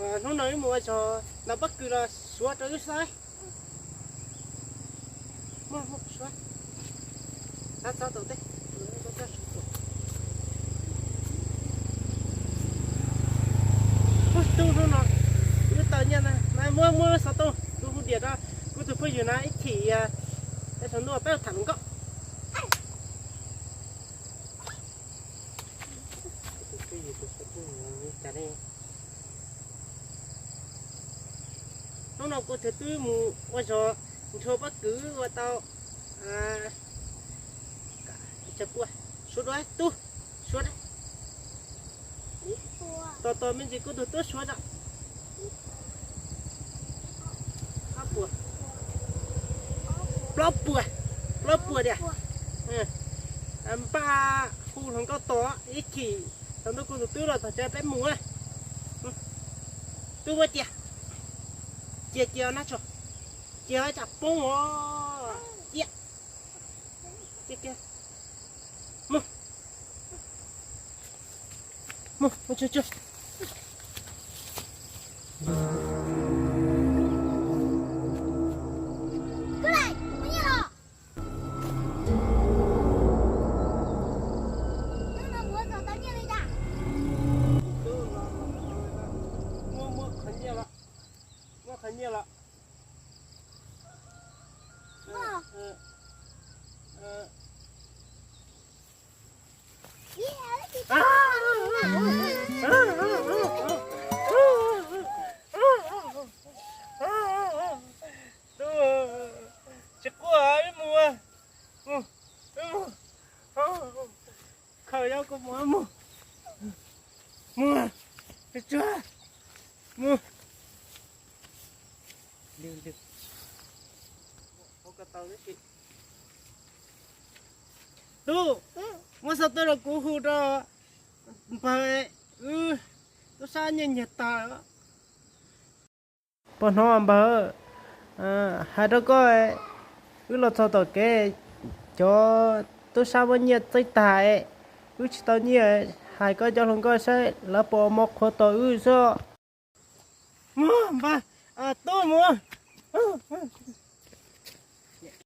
Hnub no wb mus ua zog ntaus pob kws los suav rau wb saib. Muab, muab suav. Txhob txhob tau teb. Ub, tub, hnub no wb tau nyiaj na, muab, muab xov tooj kuv hu diam rau kuv tus phooj ywg na ib chim, ib tsaus ntuj peb tham hluas nkauj. Hnub no kuv tus twb mus ua zog nrhuav pob kws ua tau, a, suav dua tub, suav dua. Tos tos me ntsis kuv tus tub suav tso. Plaub puas, plaub puas tiag. Npaj hu hluas nkauj tos ib chim, thaum ntawd kuv tus twb los txog tsev peb mus. Twb muab cia, cia cia na tso, cia tsam poob os. Cia, cia kiag. Mus, mus, mus tsuag tsuag. Muab, muab qhov nyiaj los, muab qhov nyiaj los. Tub, tsis quaj, wb mus, wb mus, khaws cov kua muag mus, mus, tsuag tsuag, mus. Tub, muab xov tooj rau kuv hu rau npawg, wb tub sab nyiaj nyiag tag. Puas hnov npawg, hais rau koj, wb los txog tom kev, cov tub sab muab nyiaj txeeb tag, wb tsis tau nyiaj, hais koj cov hluas nkauj saib lawv puas muab qhuav tos wb xwb. Mus npawg, tub mus.